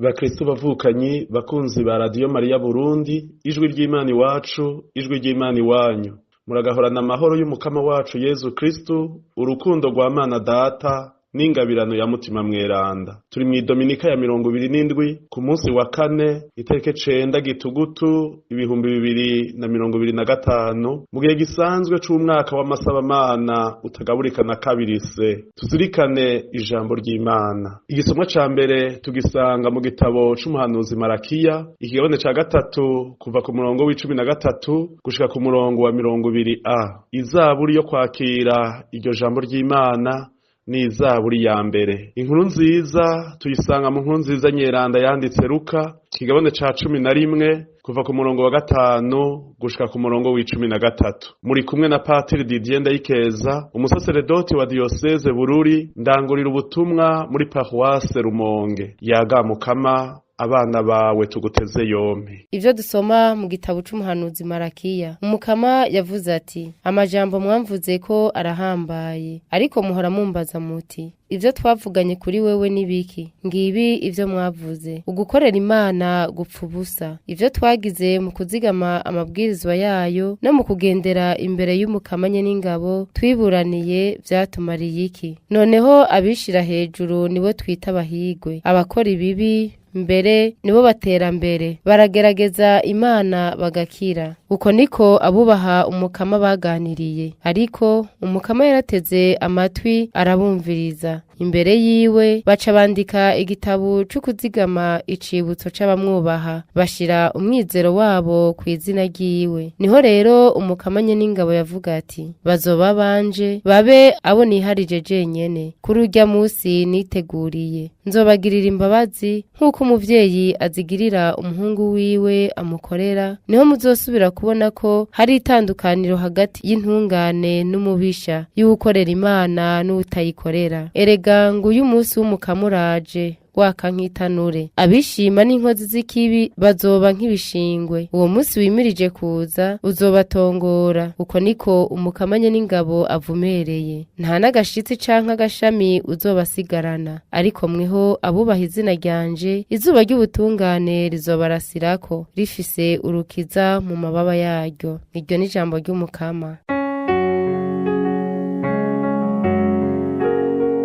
Bakristo bavukanyi bakunzi ba Radio Mariya Burundi, ijwi ry'Imana iwacu, ijwi ry'Imana iwanyu. Muragahorana amahoro y'umukama wacu Yezu Kristu, urukundo rwa Mana Data n'ingabirano ya Mutima Mweranda. Turi mw'idominika ya 27 ku munsi wa kane, itariki 9 Gitugutu 2025, mu gihe gisanzwe c'umwaka w'amasabamana utagaburika na kabiri se. Tuzirikane ijambo ry'Imana. Igisomwa ca mbere tugisanga mu gitabo c'umuhanuzi Marakiya, ikigabane ca 3 kuva ku murongo w'13 gushika ku murongo wa 20a. Izaburi yo kwakira iryo jambo ry'Imana ni izaburi ya mbere. Inkuru nziza tuyisanga mu nkuru nziza nyeranda yanditse Luka, ikigabane ca 11 kuva ku murongo wa 5 gushika ku murongo w'13. Muri kumwe na Patiri Didier Ndayikeza, umusaseredoti wa Diocese Bururi, ndangurira ubutumwa muri Paroisse Rumonge. Yaga Mukama, abana bawe tuguteze yompi. Ivyo dusoma mu gitabo c'umuhanuzi Marakiya. Umukama yavuze ati: amajambo mwamvuze ko arahambaye, ariko muhora mumbaza muti ivyo twavuganye kuri wewe nibiki? Ngibi ivyo mwavuze: ugukorera Imana gupfa ubusa. Ivyo twagize mu kuzigama amabwirizwa yayo no mu kugendera imbere y'Umukama n'ingabo twiburaniye vyatumariye iki? Noneho abishira hejuru nibo twita abahigwe, abakora ibibi mbere nibo batera mbere, baragerageza Imana bagakira. Uko niko abubaha Umukama baganiriye, ariko Umukama yarateze amatwi arabumviriza. Imbere yiwe baca bandika igitabo c'ukuzigama icibutso c'abamwubaha, bashira umwizero wabo kw'izina ryiwe. Niho rero Umukama n'ingabo yavuga ati: bazoba banje, babe abo niharije jenyene. Kuri urya musi niteguriye, nzobagirira imbabazi nk'uko umuvyeyi azigirira umuhungu wiwe amukorera. Niho muzosubira kubona ko hari itandukaniro hagati y'intungane n'umubisha, y'uwukorera Imana n'uwutayikorera. Erega nguyu umunsi w'Umukama uraje waka nk'itanure, abishima n'inkozi z'ikibi bazoba nk'ibishingwe. Uwo munsi wimirije kuza uzobatongora. Uko niko Umukama n'ingabo avumereye. Nta n'agashitsi canke agashami uzobasigarana, ariko mweho abubaha izina ryanje, izuba ry'ubutungane rizobarasirako rifise urukiza mu mababa yaryo. Iryo ni ijambo ry'Umukama.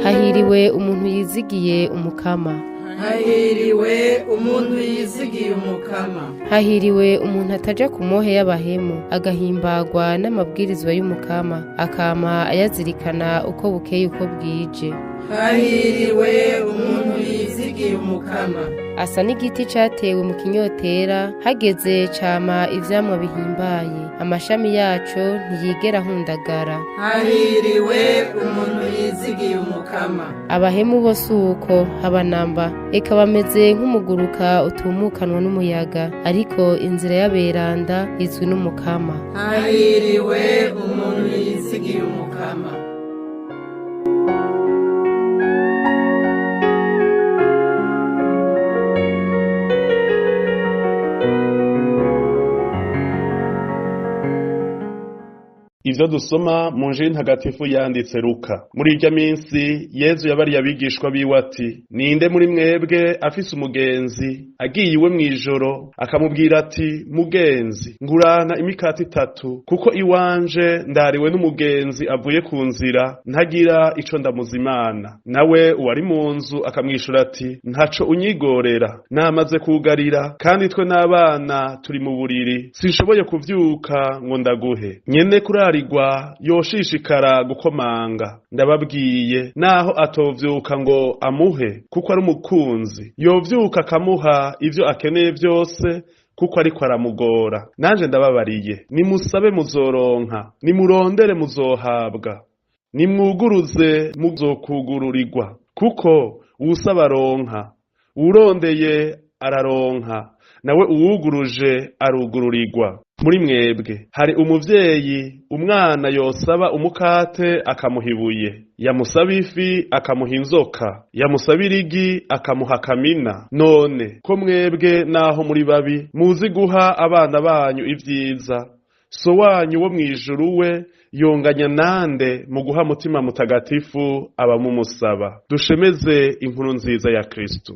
Hahiriwe umuntu yizigiye Umukama. Hahiriwe umuntu yizigiye Umukama. Hahiriwe umuntu ataja ku mohe y'abahemu, agahimbagwa n'amabwirizwa y'Umukama, akama ayazirikana uko bukeye uko bwije. Hahiriwe umuntu yizigiye Umukama. Asa n'igiti catewe mu kinyotera, hageze cama ivyamwa bihimbaye, amashami yaco ntiyigera ahundagara. Hahiriwe umuntu yizigiye Umukama. Abahemu bose uko habanamba, eka bameze nk'umuguruka utumukanwa n'umuyaga, ariko inzira y'aberanda izwi n'Umukama. Hahiriwe umuntu yizigiye Umukama. Ivyo dusoma mu Njiri ntagatifu yanditse Luka. Muri irya minsi Yezu yabariye abigishwa biwe ati: ninde muri mwebwe afise umugenzi agiye iwe mw'ijoro akamubwira ati: mugenzi, ngurana imikate 3, kuko iwanje ndariwe n'umugenzi avuye ku nzira, ntagira ico ndamuzimana. Nawe uwari mu nzu akamwishura ati: ntaco unyigorera, namaze kugarira, kandi twe n'abana turi mu buriri, sinshoboye kuvyuka ngo ndaguhe. Nyene kurarigwa yoshishikara gukomanga. Ndababwiye, naho atovyuka ngo amuhe kuko ari umukunzi, yovyuka akamuha ivyo akeneye vyose kuko ariko aramugora. Nanje ndababariye, nimusabe muzoronka, nimurondere muzohabwa, nimwuguruze muzokugururirwa, kuko uwusaba aronka, uwurondeye araronka, nawe uwuguruje arugururirwa. Muri mwebwe hari umuvyeyi umwana yosaba umukate akamuha ibuye, yamusaba ifi akamuha inzoka, yamusaba irigi akamuha akamina. None ko mwebwe naho muri babi muzi guha abana banyu ivyiza, so wanyu wo mw'ijuru we yonganya nande mu guha Mutima Mutagatifu abamumusaba? Dushemeze inkuru nziza ya Kristo.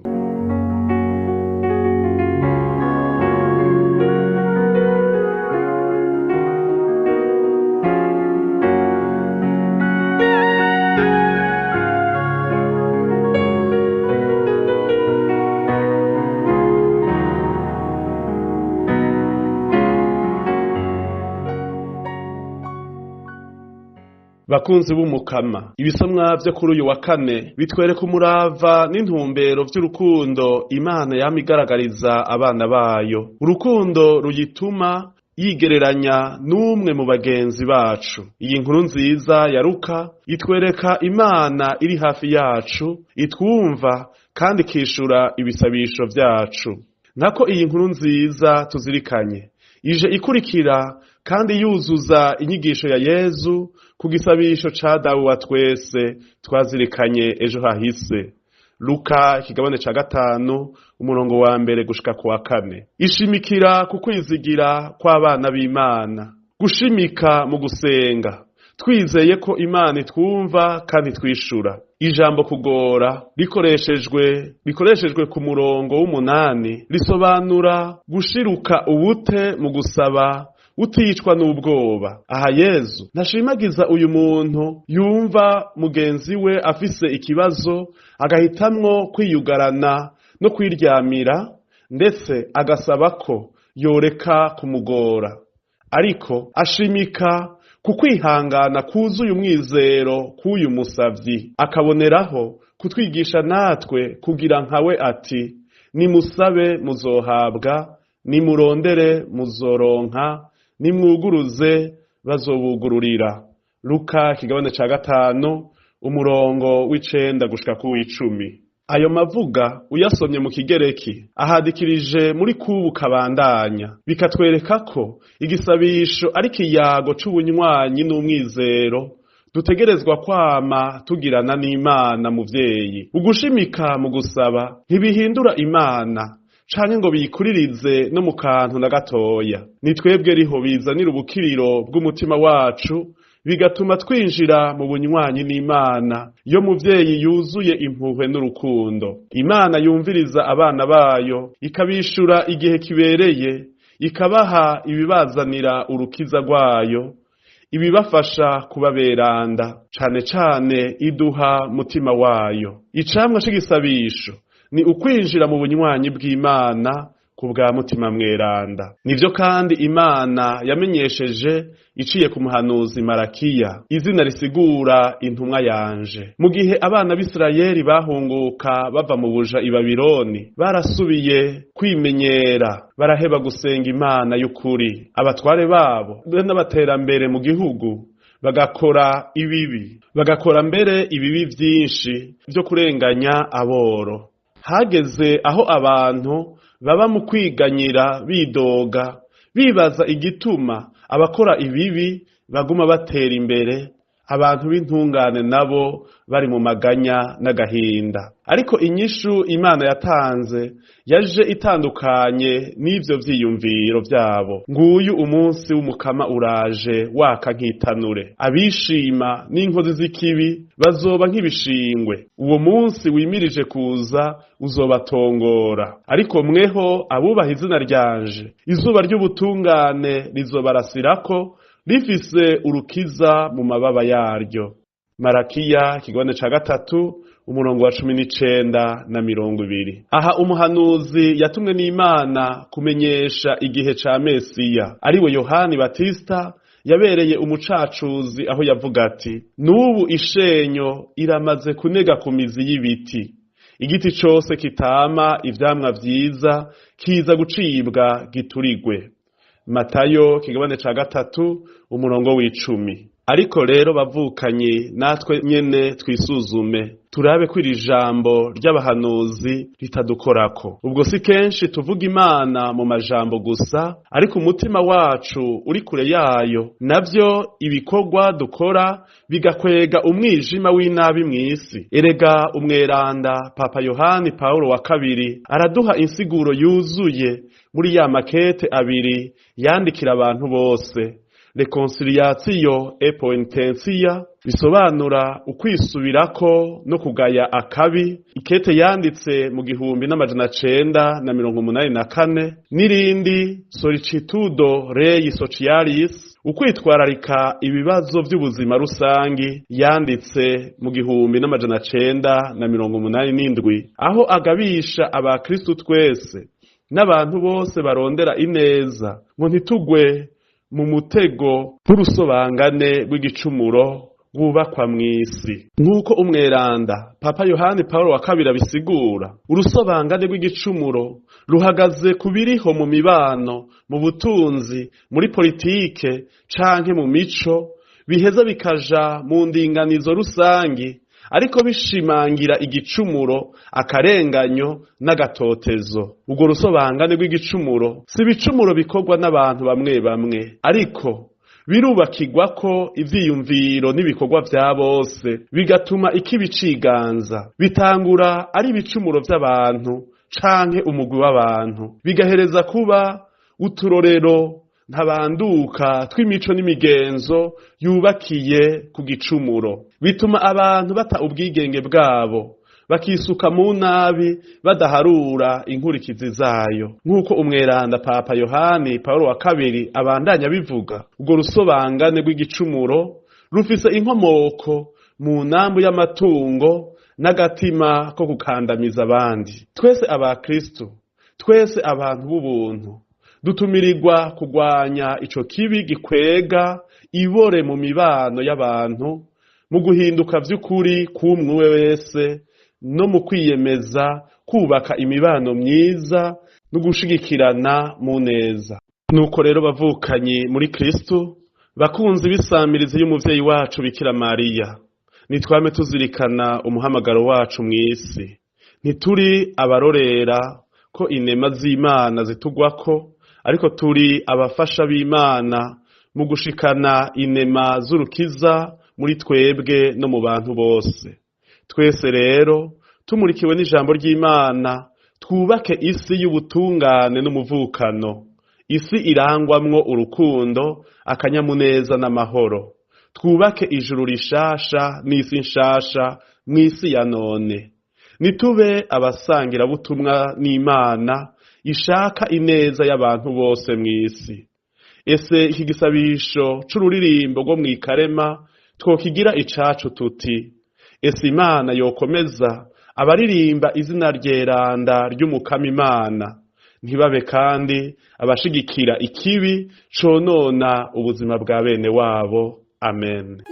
Bakunzi b'Umukama, ibisomwa vyo kuri uyu wa kane bitwereka umurava n'intumbero vy'urukundo Imana yama igaragariza abana bayo. Urukundo ruyituma yigereranya n'umwe mu bagenzi bacu. Iyi nkuru nziza ya Luka itwereka Imana iri hafi yacu, itwumva kandi ikishura ibisabisho vyacu. Nako iyi nkuru nziza tuzirikanye ije ikurikira kandi yuzuza inyigisho ya Yezu ku gisabisho ca Dawe wa twese twazirikanye ejo hahise. Luka ikigabane ca 5 umurongo wa 1 gushika ku wa 4. Ishimikira ku kwizigira kw'abana b'Imana, gushimika mu gusenga twizeye ko Imana itwumva kandi twishura. Ijambo kugora rikoreshejwe ku murongo w'8 risobanura gushiruka ubute mu gusaba uticwa n'ubwoba. Aha Yezu ntashimagiza uyu muntu yumva mugenzi we afise ikibazo agahitamwo kwiyugarana no kwiryamira, ndetse agasaba ko yoreka kumugora. Ariko ashimika ku kwihangana kuzuye umwizero k'uyu musavyi, akaboneraho kutwigisha natwe kugira nkawe ati: nimusabe muzohabwa, nimurondere muzoronka, nimwuguruze bazobugururira. Luka ikigabane ca 5 umurongo w'9 gushika ku w'10. Ayo mavuga uyasomye mu kigereki ahadikirije muri kubu kabandanya, bikatwereka ko igisabisho ari kiyago c'ubunywanyi n'umwizero dutegerezwa kwama tugirana n'Imana muvyeyi. Ugushimika mu gusaba ntibihindura Imana canke ngo biyikuririze no mu kantu na gatoya. Ni twebwe riho bizanira ubukiriro bw'umutima wacu, bigatuma twinjira mu bunywanyi n'Imana yo muvyeyi yuzuye impuhwe n'urukundo. Imana yumviriza abana bayo, ikabishura igihe kibereye, ikabaha ibibazanira urukiza rwayo, ibibafasha kubaberanda, cane cane iduha mutima wayo. Icamwa c'igisabisho ni ukwinjira mu bunywanyi bw'Imana ku bwa mutima mweranda. Nivyo kandi Imana yamenyesheje iciye ku muhanuzi Marakiya, izina risigura intumwa yanje. Mu gihe abana b'Isirayeli bahunguka bava mu buja i Babiloni, barasubiye kwimenyera, baraheba gusenga Imana y'ukuri. Abatware babo be n'abaterambere mu gihugu bagakora ibibi, bagakora mbere ibibi vyinshi vyo kurenganya aboro. Hageze aho abantu baba mu kwiganyira bidoga, bibaza igituma abakora ibibi baguma batera imbere, abantu b'intungane nabo bari mu maganya n'agahinda. Ariko inyishu Imana yatanze yaje itandukanye n'ivyo vyiyumviro vyabo. Nguyu umunsi w'Umukama uraje waka nk'itanure, abishima n'inkozi z'ikibi bazoba nk'ibishingwe. Uwo munsi wimirije kuza uzobatongora. Ariko mweho abubaha izina ryanje, izuba ry'ubutungane rizobarasirako rifise urukiza mu mababa yaryo. Marakiya ikigabane ca 3 umurongo wa 19 na 20. Aha umuhanuzi yatumwe n'Imana kumenyesha igihe ca Mesiya, ariwe Yohani Batista, yabereye umucacuzi aho yavuga ati: n'ubu ishenyo iramaze kunega ku mizi y'ibiti, igiti cose kitama ivyamwa vyiza kiza gucibwa giturigwe. Matayo kigabane ca 3 umurongo w'10. Ariko rero bavukanye, natwe nyene twisuzume turabe ko iri jambo ry'abahanuzi ritadukorako. Ubwo si kenshi tuvuga Imana mu majambo gusa, ariko umutima wacu uri kure yayo, navyo ibikorwa dukora bigakwega umwijima w'inabi mw'isi. Erega umweranda Papa Yohani Paulo wa 2 araduha insiguro yuzuye muri ya makete abiri yandikira abantu bose, Reconciliatio e Poenitentia, bisobanura ukwisubirako no kugaya akabi, ikete yanditse mu 1984, n'irindi Solicitudo Rei Socialis, ukwitwararika ibibazo vy'ubuzima rusangi, yanditse mu 1987, aho agabisha abakristu twese n'abantu bose barondera ineza ngo ntitugwe mu mutego w'urusobangane rw'igicumuro rwubakwa mw'isi. Nk'uko umweranda Papa Yohani Paulo wa kabiri abisigura, urusobangane rw'igicumuro ruhagaze ku biriho mu mibano, mu butunzi, muri politike canke mu mico, biheza bikaja mu ndinganizo rusangi, ariko bishimangira igicumuro, akarenganyo n'agatotezo. Urwo rusobangane rw'igicumuro si ibicumuro bikorwa n'abantu bamwe bamwe, ariko birubakirwa ko ivyiyumviro n'ibikorwa vya bose, bigatuma ikibi ciganza. Bitangura ari ibicumuro vy'abantu canke umugwi w'abantu, bigahereza kuba uturorero ntabanduka tw'imico n'imigenzo yubakiye ku gicumuro. Bituma abantu bata ubwigenge bwabo, bakisuka mu nabi badaharura inkurikizi zayo. Nk'uko umweranda Papa Yohani Paulo wa kabiri abandanya bivuga, urwo rusobangane rw'igicumuro rufise inkomoko mu nambu y'amatungo n'agatima ko gukandamiza abandi. Twese abakristo, twese abantu b'ubuntu, dutumirirwa kugwanya ico kibi gikwega ibore mu mibano y'abantu, mu guhinduka vy'ukuri k'umwe wese no mu kwiyemeza kubaka imibano myiza no gushigikirana mu neza. Nuko rero bavukanyi muri Kristo, bakunzi b'isamirizi y'umuvyeyi wacu Bikira Mariya, nitwame tuzirikana umuhamagaro wacu mw'isi. Ntituri abarorera ko inema z'Imana zitugwako, ariko turi abafasha b'Imana mu gushikana inema z'urukiza muri twebwe no mu bantu bose. Twese rero tumurikiwe n'ijambo ry'Imana, twubake isi y'ubutungane n'umuvukano, isi irangwamwo urukundo, akanyamuneza n'amahoro. Twubake ijuru rishasha n'isi nshasha mw'isi ya none. Nitube abasangirabutumwa n'Imana ishaka ineza y'abantu bose mw'isi. Ese iki gisabisho c'ururirimbo rwo mw'ikarema twokigira icacu tuti: ese Imana yokomeza abaririmba izina ryeranda ry'Umukama Imana, ntibabe kandi abashigikira ikibi conona ubuzima bwa bene wabo. Amen.